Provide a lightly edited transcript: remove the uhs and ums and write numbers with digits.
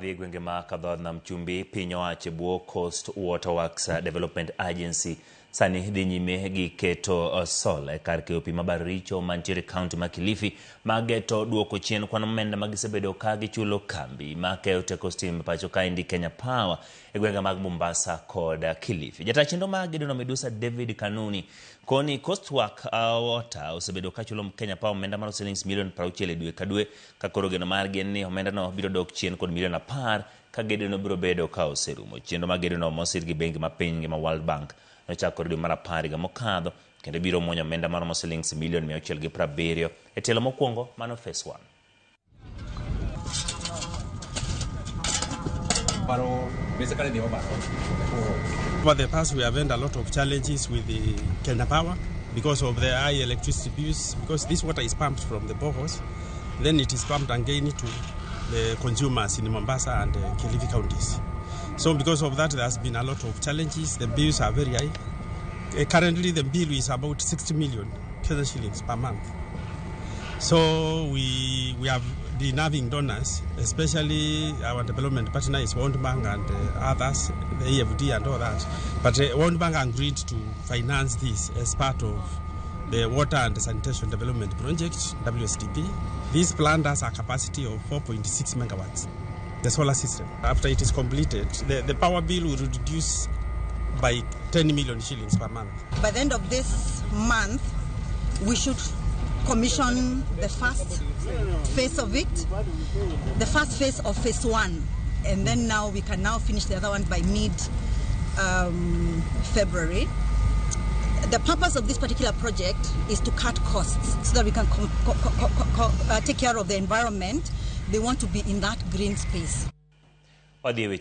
Dhi e gwenge ma kadhodh nam chumbi, piny owacho e bwo Coast Water Works Development Agency sani dhi nyime gi keto sola e kar keyo pi ma Bariricho mantiere e kaunti ma Kilifi mageto duoko chien kwan omenda ma gisebedo ka gichulo kambi ma keyo teko stima pacho kaendi Kenya Power e gwenge mag Mombasa kod Kilifi. Jata chenro mag gedono Midusa David Kanuni koni Coast Work Water osebedo ka chulo Kenya Power omenda mar silings milion 60 e dwe ka dwe ka koro geno margi en ni omendano biro dok chien kod milion 10 ka gedono biro bedo ka oserumo. Chenro mag gedono mosir gi bengi ma piny ngima World Bank nochakore dwe mar 10 higa mokadho kendo biro muonyo omenda maromo silings milion 670 e tielo mokwongo mano phase 1. Over the past, we have had a lot of challenges with the Kenya Power because of the high electricity bills, because this water is pumped from the boreholes, then it is pumped again to the consumers in Mombasa and Kilifi counties. So because of that, there has been a lot of challenges. The bills are very high. Currently, the bill is about 60 million Kenya shillings per month. So we have been having donors, especially our development partner is World Bank and others, the AFD and all that. But World Bank agreed to finance this as part of the Water and Sanitation Development Project, WSDP. This plant has a capacity of 4.6 megawatts, the solar system. After it is completed, the power bill will reduce by 10 million shillings per month. By the end of this month, we should commission the first phase of it, the first phase of phase 1, and then now we can now finish the other one by mid February. The purpose of this particular project is to cut costs so that we can take care of the environment. They want to be in that green space. Wadhi e weche.